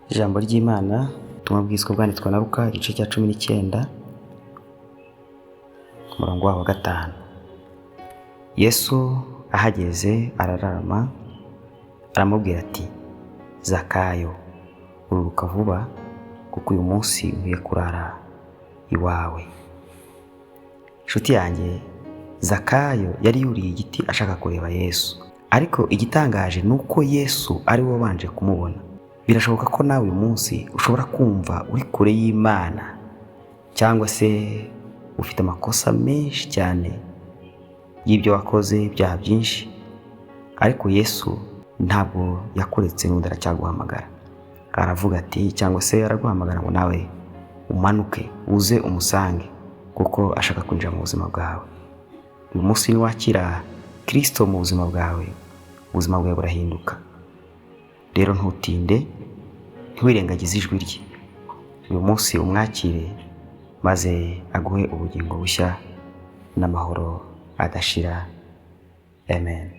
Ijambo ry'Imana, ubutumwa bwiza bwanditswe na Luka, igice cya 19, umurongo waho wa 5. Yesu ahageze arararama, aramubwira ati: "Zakayo, ururuka vuba, kuko uyu munsi nkwiye kurara iwawe." Inshuti yanjye, Zakayo yari yuriye igiti ashaka kureba Yesu, ariko igitangaje ni uko Yesu ari we wabanje kumubona. Birashoboka ko nawe uyu munsi ushobora kumva uri kure y'Imana, cyangwa se ufite amakosa menshi cyane y'ibyo wakoze, ibyaha byinshi, ariko Yesu ntabwo yakuretse, n'undi aracyaguhamagara. Aravuga ati, cyangwa se araguhamagara ngo nawe umanuke uze umusange, kuko ashaka kwinjira mu buzima bwawe. Uyu munsi niwakira Kirisito mu buzima bwawe, ubuzima bwawe burahinduka. Rero ntutinde, ntiwirengagize ijwi rye. Uyu munsi umwakire, maze aguhe ubugingo bushya n'amahoro adashira. Amen.